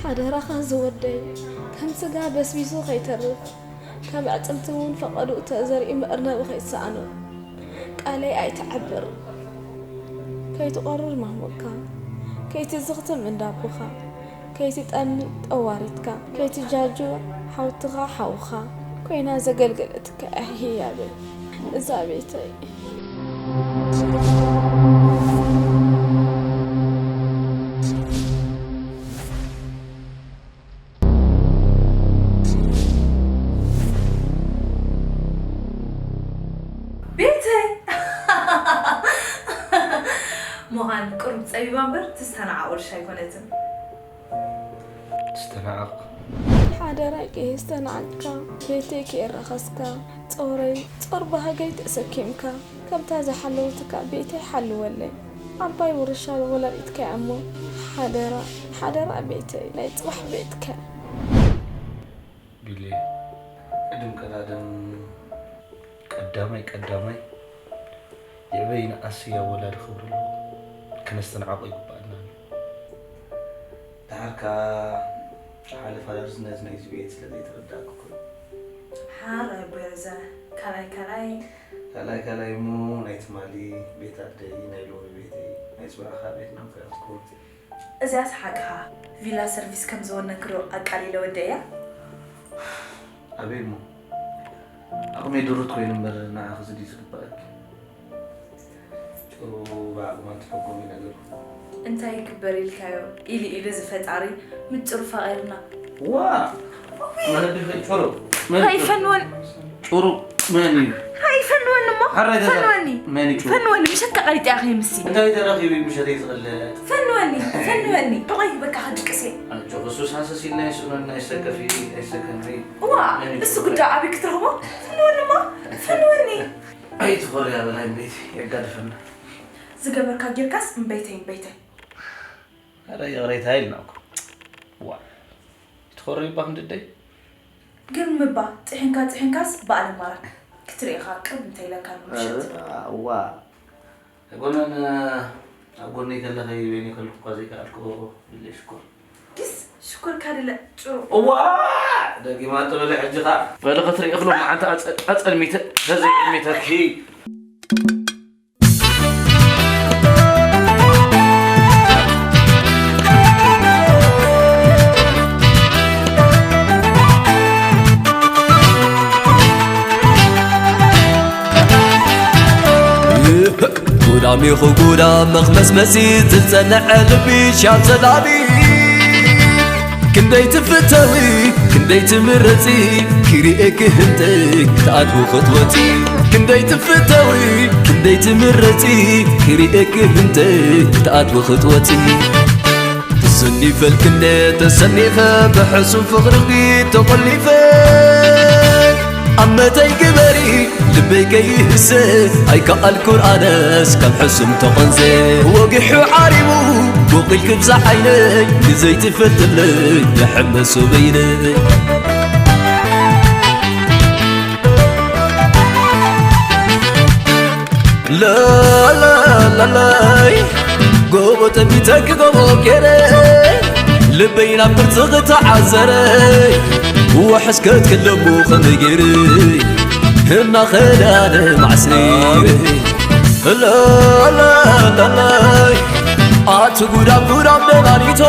ኣደራኻ ዝወደይ፣ ከም ስጋ በስቢሱ ከይተርፍ፣ ከም ኣዕጽምቲ እውን ፈቐድኡ ተዘሪኡ መእርነቢ ከይትሰኣኖ። ቃለይ ኣይትዓብር። ከይትቖርር ማሙቕካ፣ ከይትዝኽትም እንዳቦኻ፣ ከይትጠሚ ጠዋሪትካ፣ ከይትጃጁ ሓውትኻ ሓውኻ ኮይና ዘገልገለትካ እያ ህያበይ እዛ ቤተይ። ቤተይ ምዃን ቁሩብ ጸቢባ እምበር ትስተናዓቕ ውርሻ ኣይኮነትን። ዝተናዓቕ ሓደራይ ከየስተናዓቕካ ቤተይ ከየራኸስካ ጾረይ ጾር ባህገይ ተሰኪምካ ከምታ ዝሓለወትካ ቤተይ ሓልወለይ። ዓባይ ውርሻ ወላዲትካ እያ እሞ ሓደራ ሓደራ ቤተይ ናይ ጽባሕ ቤትካ። ቢሌ ቅድም ቀዳድም ቀዳማይ ቀዳማይ የዕበይና ኣስያ ወላዲ ክብሪ ኣለዎ። ከነስተንዕቖ ይግበኣና ኣሎ። ደሓር ከኣ ሓለፋ ርዝነት ናይዚ ቤት ስለ ዘይተረዳእኩ ኮይኑ። ሓራይ ቦርዘ ካልኣይ ካልኣይ ካልኣይ ካልኣይ እሞ ናይ ትማሊ ቤት ኣደይ ናይ ሎሚ ቤተይ ናይ ጽባሕ ከኣ ቤትና ምኽንያት ክኸውን። እዚኣስ ሓቅኻ ቪላ ሰርቪስ ከም ዝወነንኪ ዶ ኣቃሊለ ወደያ? ኣበይ እሞ ዓቕመይ ድሩት ኮይኑ እምበር ንዓኺ ዝድዩ ዝግባኣኪ። ጭሩ ብዓቕማ ትሕጎሚ ነገሩ። እንታይ ይግበር ኢልካዮ ኢሉ ኢሉ እዚ ፈጣሪ ምጭሩ ፈቒርና። ዋ መን ዲኺ ጭሩ መን እንታይ ፈንወን ጭሩ መን እዩ? እንታይ ፈንወኒ እሞ ሓራይ ተዛ- ፈንወኒ መን እዩ ጭሩ? ፈንወኒ ምሸት ከቐሪጥያ ከይምሲ እንታይ ተረኺቡ እዩ ምሸተይ ዝቕለጥ? ፈንወኒ ፈንወኒ ጥቕይ በቃ ከድቅሴ ኣጆኺ ሱስ ሃሰስ ኢልና ይስእነና ይሰከፊ ኣይሰከንሪ እዋ እሱ ጉዳይ ዓብይ ክትረኽቦ ፈንወኒ እሞ ፈንወኒ ኣይትኾሪ ኣበላይ ቤት የጋድፈና ዝገበርካ ጌርካስ እምበይተይ እምበይተይ ኣረ ይቕሬታ ኢልና እኮ ዋ ይትኾሪ ይባ ክንድደይ ግን ምባ ጥሒንካ ጥሒንካስ በኣል ኣማራት ክትርኢ ኢኻ ቅብ እንተኢለካ ንምሸት ዋ ኣይኮነን ኣብ ጎነይ ከለኺ በይነይ ከለኹ እኳ ዘይከኣልክኦ ኢለ ሽኮር ዲስ ሽኮር ካድለ ጭሩ እዋ ደጊማ ጥበለ ሕጂ ኸዓ በለ ክትርኢ እኽሎ መዓንተ ኣጸልሚተ ተዘይዕሚተኪ ጉዳም ኢኹ ጉዳም መኽመስመሲ ዝጸንዐ ልቢ ሻብ ሰላቢ ክንደይ ትፍተዊ ክንደይ ትምረጺ ክሪኤኪ ህንጠይ ክትኣትዊ ክትወጺ ክንደይ ትፍተዊ ክንደይ ትምረጺ ክሪኤኪ ህንጠይ ክትኣትዊ ክትወጺ ተሰኒፈልኪ እንደ ተሰኒፈ ብሕሱም ፍቕርኺ ተቖሊፈ ኣመተይ ግበሪ ልበይ ከይህሰ ኣይከኣልኩን ኣነስ ካብ ሕሱም ተቐንዘ ወጊሑ ዓሪቡ ቡቕ ኢልኪ ብዛ ዓይነይ ንዘይትፈትለይ ይሕመሱ በይነይ ላላላላይ ጎቦ ጠሚተኪ ጎቦ ገይረ ልበይ ናብ ቅርጽኺ ተዓዘረ ውሕስ ከትክለሙ ከመይ ገይረ እናኸዳነ ማዕስረ ላላላላይ ኣቲ ጉዳም ጉዳም ደባሊቶ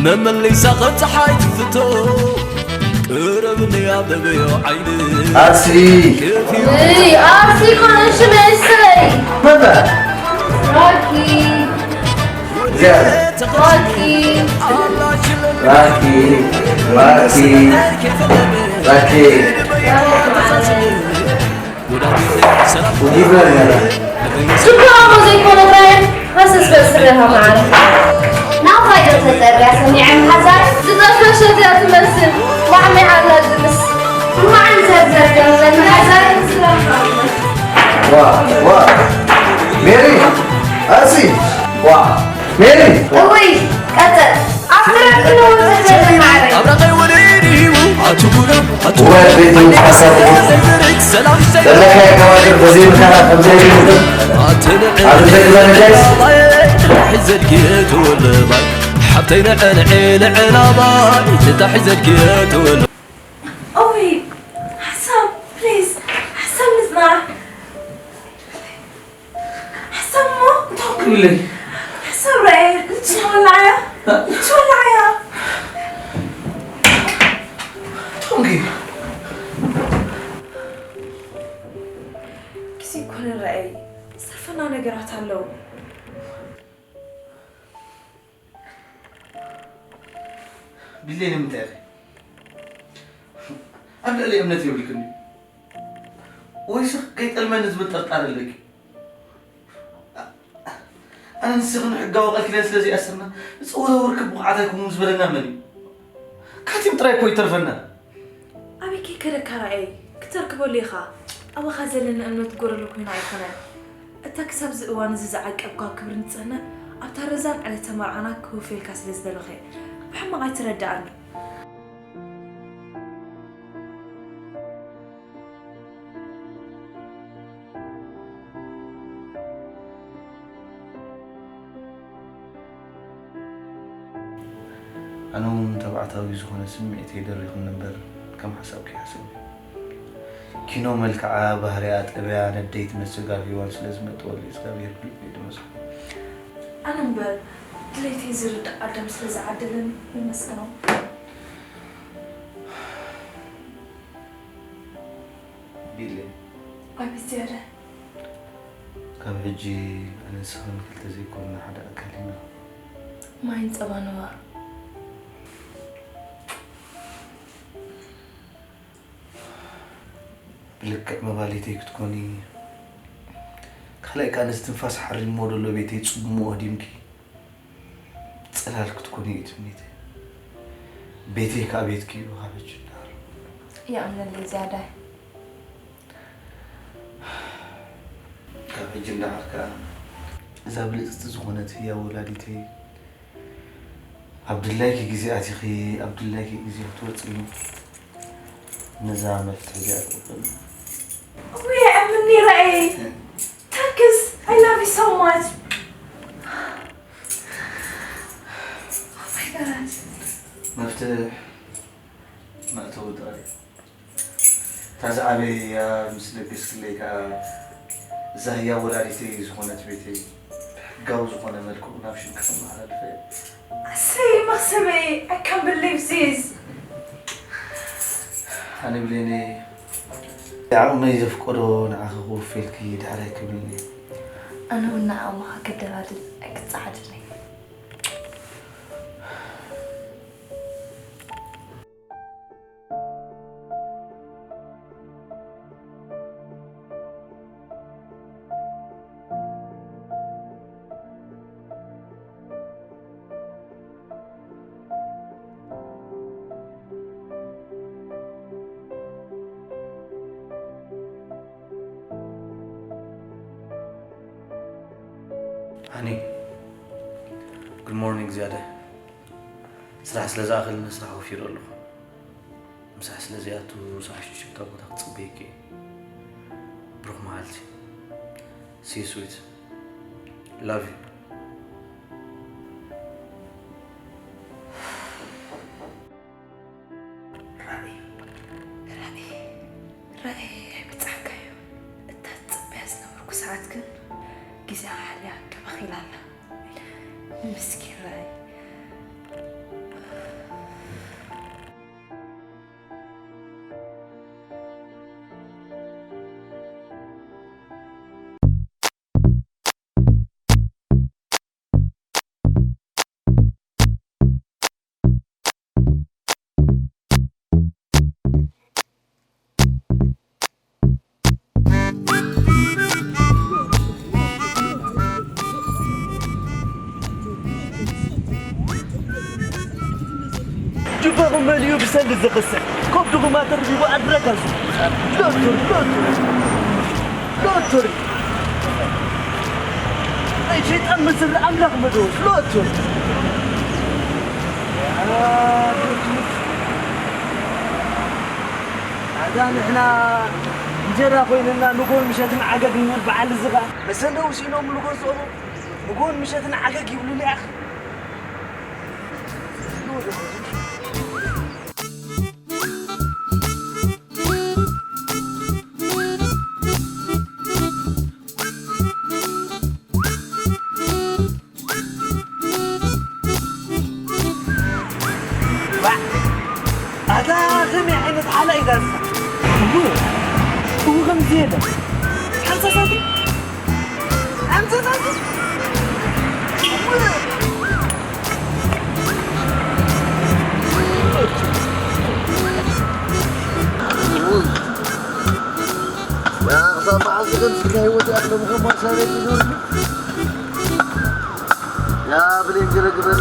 መመሊሳ ከም ፀሓይ ትፍቶ ቅረብኒ ኣበበዮ ዓይኒ ኣርሲ ከፊ እይ ኣርሲ ኮንሽ መሰለይ መበ ራኪ እግዚኣብ ራኪ ራኪ ራኪ ራኪ ውዲበ ነረ ሽኮር እሞ ዘይኮነ ብራያን ሃሰስ በል ስረኻ መዓረ ናውታይ ዶ ተጠርያ ሰሚዐ መሓዛይ ዝጠፈሸት እያ ትመስል ዋዕመይ ኣላ ዝምስ እማዓን ዘርዘር ገምዘን መሓዛይ ዋ ዋ ሜሪ ኣርሲ ዋ ሜሪ እውይ ቀጥል ኣብቲ ረብቲ ነውፅእ በል መዓረ ኣብራቐይ ወደይ ድዩ ኣቱ ጉዳም ኣቱ ውበት ቤት ሓሳብ ሰላም ዘለካዮ ከባቢ በዘይ ምካና ከምዘይ ይምክር ኣብ ዘግበረ ጋይስ ዘድግየ ተወለባይ ሓብተይ ንዕንዒ ንዕላማ ኢትታሕ ዘድክየ ትውል ኦይ ሓሳብ ፕሊዝ ሓሳብ ምጽናሕ ሓሳብ ሞ እንታይ ክብለይ ሓሳብ ራእየ ልትወላያ ልትወላያ ቶንጊ ግዜ እኮ ንረኣይ ዝተፈና ነገራት ኣለዉ ቢለይ ንምንታይ ኢኺ ኣብ ልዕሊ እምነት የብልክን ድዩ ወይስ ከይጠልመኒ ዝብል ጥርጣረ ኣለኪ ኣነ ንስኺ ንሕጋዊ ቃል ኪዳን ስለ ዘይኣሰርና ንፀወታ ወርክብ ብቕዓት ኣይኮኑን ዝበለና መን እዩ ካቲም ጥራይ እኮ ይተርፈና ኣበይ ከይከደካ ራእይ ክተርክበሉ ኢኻ ኣባኻ ዘለና እምነት ጎደሎ ኮይኑ ኣይኮነን እታ ክሳብ እዚ እዋን እዚ ዝዓቀብካ ክብሪ ንፅህና ኣብታ ረዛን ዕለተ መርዓና ክህውፌልካ ስለ ዝደለኹ እየ ብሕማቕ ኣይትረድኣኒ ኣነ እውን ተባዕታዊ ዝኾነ ስምዒተይ ደሪኹኒ እምበር ከም ሓሳብ ከይሓሰብኩ ኪኖ መልክዓ፣ ባህርያ፣ ጠበያ፣ ነደይት መሰጋር ሂዋን ስለ ዝመጠወሉ እግዚኣብሔር ብልበይ ድመዝሑ። ኣነ እምበር ድሌተይ ዝርዳእ ኣዳም ስለ ዝዓደለኒ የመስግኖ። ቢለ። ኣቤት ዝያዳ። ካብ ሕጂ ኣነ ንስኽን ክልተ ዘይኮንና ሓደ ኣካል ኢና። ማይን ጸባን እዋ። ብልክዕ መባሊተይ ክትኮኒ ካልኣይ ከኣ ነዚ ትንፋስ ሓሪምዎ ዘሎ ቤተይ ጽምዎ ህዲምኪ ጽላል ክትኮኒ እዩ ትምኒተይ። ቤተይ ከኣ ቤትኪ እዩ ሃበች እንድሕር። የቐንየለይ ዝያዳይ። ካብ ሕጂ እንድሕር ከኣ እዛ ብልጽቲ ዝኾነት ህያው ወላዲተይ ኣብ ድላይኪ ግዜ ኣቲኺ ኣብ ድላይኪ ግዜ ክትወጺ ነዛ መፍትሒ እዚኣ ትቕበል። እውይ ኣምኒ ራእይ ታንክስ I love you so much Oh my god መፍትሕ መእተዊ ጥራይ እታ ዝዓበየያ ምስ ለገስክለይ ከኣ እዛ ህያው ወላዲተይ ዝኾነት ቤተይ ብሕጋዊ ዝኾነ መልክዑ ናብ ሽምኪ ከመሓላልፋ እየ። ኣሰይ መኽሰበይ I can't believe this ኣነ ብሌነይ ዓቕመይ ዘፍቀዶ ንዓኺ ክውፌልኪ ዳሕራይ ክብልኒ። ኣነ እውን ንዓቕምኻ ከደላድል ኣይክጸዓድን እየ። Honey, good morning ዝያዳ። ስራሕ ስለ ዝኣኽለኒ ስራሕ ወፊረ ኣለኹ። ምሳሕ ስለ ዘይኣቱ ሰዓት ሽዱሽተ ቦታ ክጽበየኪ እየ። ብሩኽ መዓልቲ። See you sweet. Love you. ራእይ ራእይ ራእይ ኣይበጻሕካዮ እታ ትጽበያ ዝነበርኩ ሰዓት ግን ግዜኣ ሓልያ ደበኺላ ኣላ ምስኪን ራእይ ጅባኹም መሊኡ ብሰንዲ ዝኽስዕ ከብድኹም ኣተርቢቡ ኣድረጋዙ ሎቱር ሎቱር ሎቱር ናይ ሸይጣን መስሪ ኣምላኽ መደወስ ሎቱር ኣዛ ንሕና እንጀራ ኮይንና ንጎን ምሸትን ዓገግ ንብል በዓል እዚ ኸዓ መሰንደዊ ስኢኖም ንጎን ዝቐሙ ንጎን ምሸትን ዓገግ ይብሉ ሊኣኽ ዋዕ! ኣታ ከመይ ዓይነት ሓላ እዩ ዳንሳ? እዎ፣ እዎ ከምዚ የለ። ሓንሳብ ሳንቲም? ሓንሳብ ሳንቲም? ያ፣ ክሳብ መዓስ ዝገልጽ ህይወት ያለው መኸማ ሳቤት ይኖር። ያ ብሌን ገለ ግበር።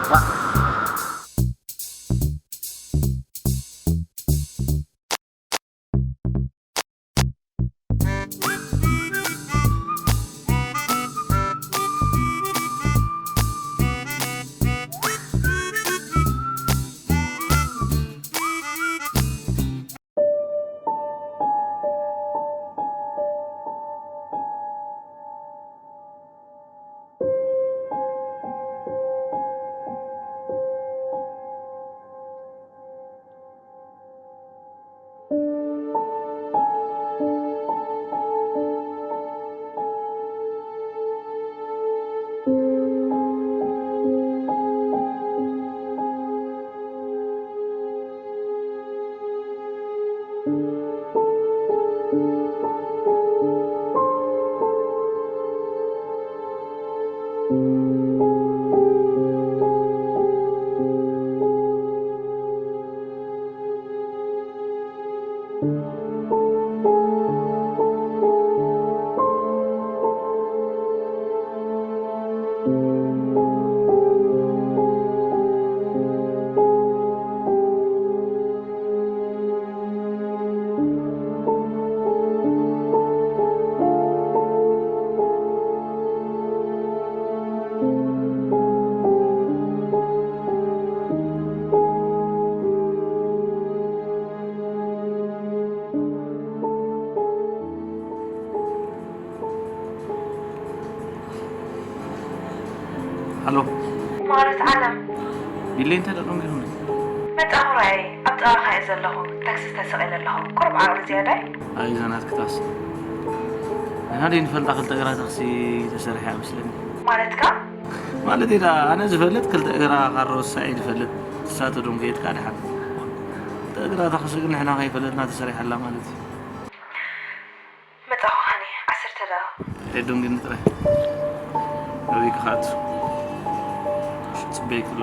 ዋ። ሃሎ። ማረት ዓለም። ቢለይ እንታይ ደኣ ደንጊሩኒ? መጻኹ ርኣይ፣ ኣብ ጥቓኻ እየ ዘለኹ። ታክሲ ተሰቒለ ኣለኹ። ቁሩብ ዓቕሊ ዝያዳይ? ኣይ፣ እዛ ናትኪ ታክሲ። ንሕና ደይ ንፈልጣ ክልተ እግራ ታክሲ ተሰሪሓ እያ መስለኒ። ማለትካ? ማለተይ ደኣ፣ ኣነ ዝፈልጥ ክልተ እግራ ካሮ ሳዒ ዝፈልጥ። ንሳ ተደንጎየት ከኣ ደሓን። ክልተ እግራ ታክሲ ግን ንሕና ከይፈለጥና ተሰሪሓ ኣላ ማለት እዩ። መጻኹ ሃኒ፣ ዓሰርተ ደቂቕ። ኣይደንግኒ ጥራይ። ኣበይ ክኸኣቱ? ጽበይ ክሎ።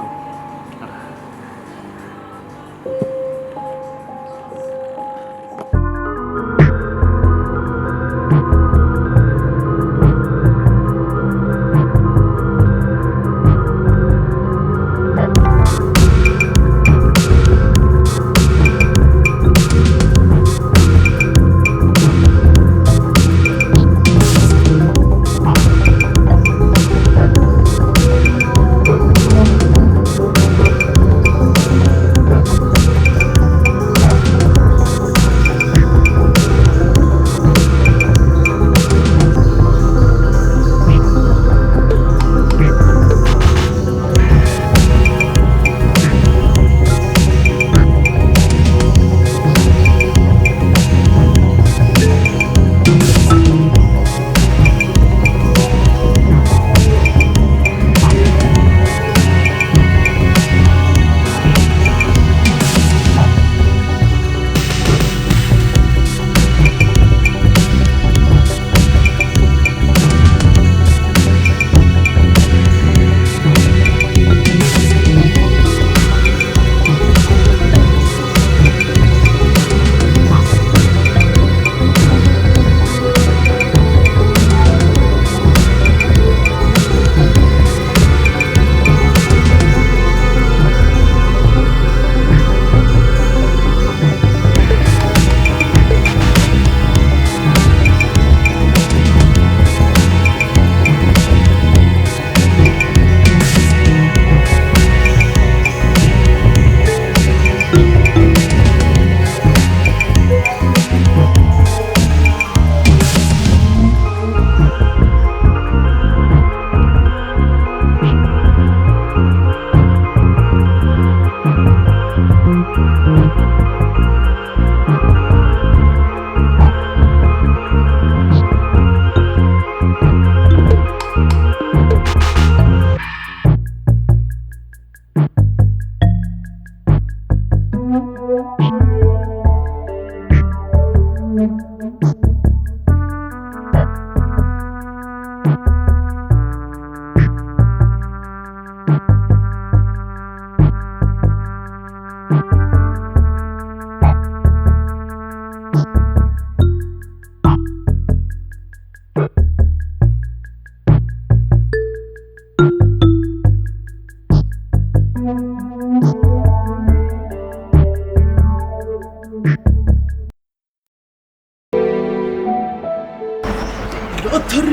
ሎተሪ፣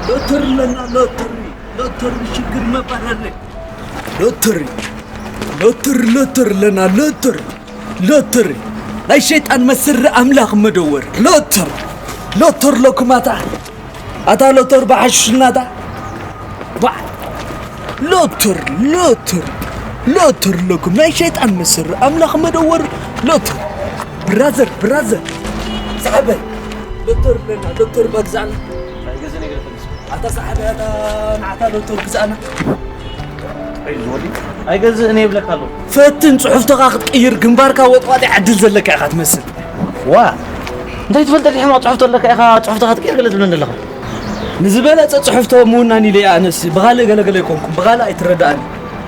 ሎተሪ ኣለና፣ ሎተሪ፣ ሎተሪ ሽግር መባረሪ። ሎተሪ፣ ሎተሪ፣ ሎተሪ ኣለና፣ ሎተሪ፣ ሎተሪ። ናይ ሸይጣን መስሪ ኣምላኽ መደወር። ሎተር፣ ሎተር ለኩማታ። ኣታ ሎተር ብሓሽሽ ናታ። ባ፣ ሎተር፣ ሎተር፣ ሎተር ለኩም። ናይ ሸይጣን መስሪ ኣምላኽ መደወር። ሎተር። ብራዘር፣ ብራዘር። ሰሓበይ። ሎተር ኣለና፣ ሎተር ባግዛዕና። ኣታ ሰሓበይ፣ ኣታ ንዓታ ሎተር ግዛዕና። ኣይገዝእን እየ ይብለካ ኣለኹ። ፈትን ጽሑፍቶኻ ክትቅይር ግንባርካ ወጥዋጢ ዕድል ዘለካ ኢኻ ትመስል። ዋ፣ እንታይ ትፈልጥ ሕማቕ ጽሑፍቶ ኣለካ ኢኻ ጽሑፍቶኻ ትቅይር ገለ ትብለኒ ኣለኻ? ንዝበለጸ ጽሑፍቶ ምውናን ኢለ እየ ኣነስ ብኻልእ ገለገለ ኣይኮንኩን፣ ብኻልእ ኣይትረዳእኒ።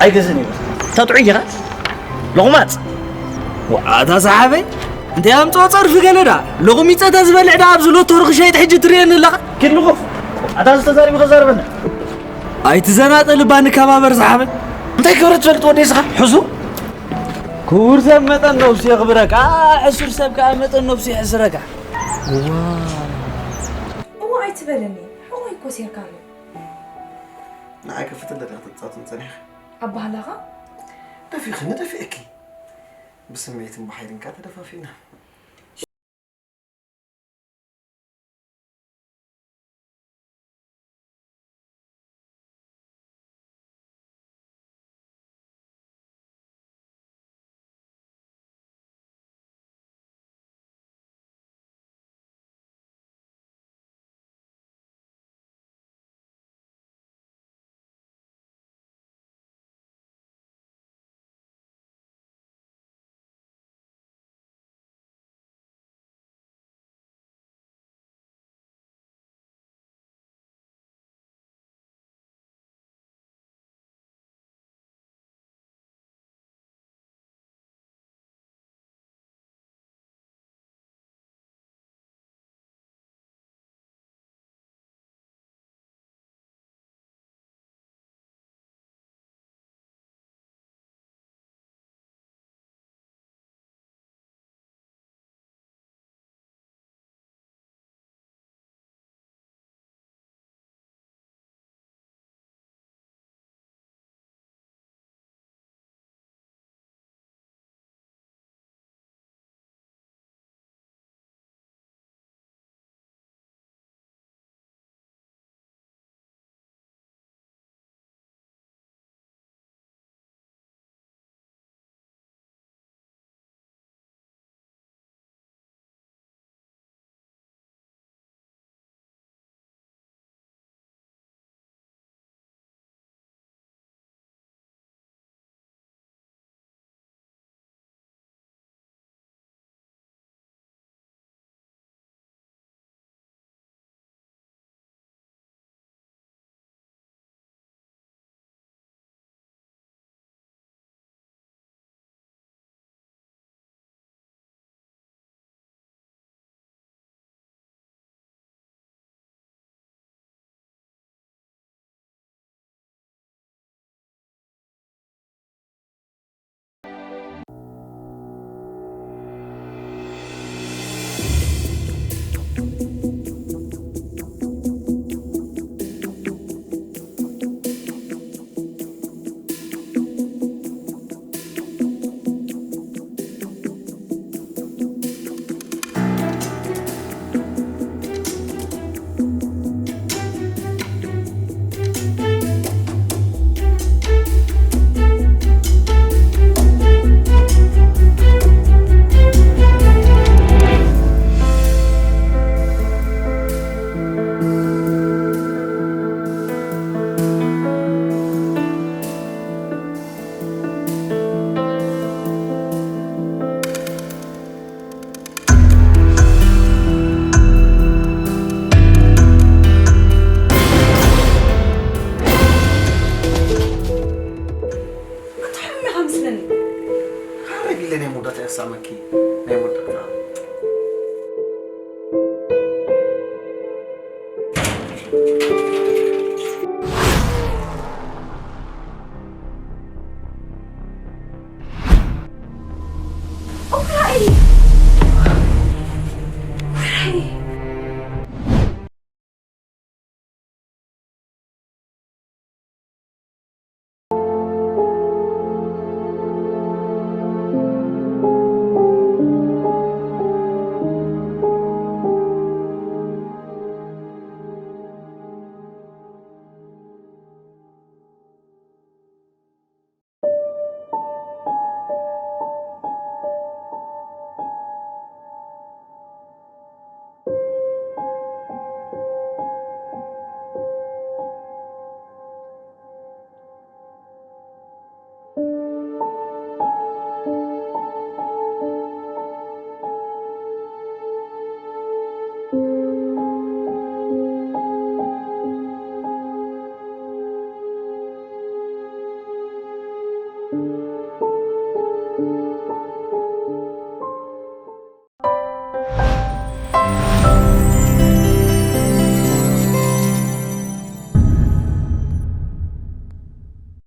ኣይገዝእን እየ። እታ ጥዑይ ጌኻ? ሎቕማጽ። ዋታ ሰሓበይ፣ እንታይ ኣምጽኦ ጸርፊ ገለ ደኣ? ሎቕሚጸ ተዝበልዕ ደኣ ኣብዚ ሎተሪ ክሸይጥ ሕጂ ትርእየኒ ኣለኻ? ኪድ ልኹፍ። ኣታ ዝተዛሪቡ ከዛርበና። ኣይትዘናጠ ልባ ንከባበር ሰሓበይ። እንታይ ክብረት ትፈልጥ ወደይ ስኻ? ሕሱ? ክቡር ሰብ መጠን ነብሱ የኽብረካ፣ ሕሱር ሰብ ከኣ መጠን ነብሱ የሕስረካ። እዋ። እዋ ኣይትበለኒ፣ ሕቖይ እኮ ሴርካ ኣሎ። ንዓይ ከፍትለ ዲኻ ትጻወትን ጸኒሕኺ? ኣባህላኻ? ደፊእኽኒ፣ ደፊእኪ። ብስምዒትን ብሓይልን ከኣ ተደፋፊእና። ኢለ ናይ መወዳእታ የሳመኪ ናይ መወዳእታ እኮ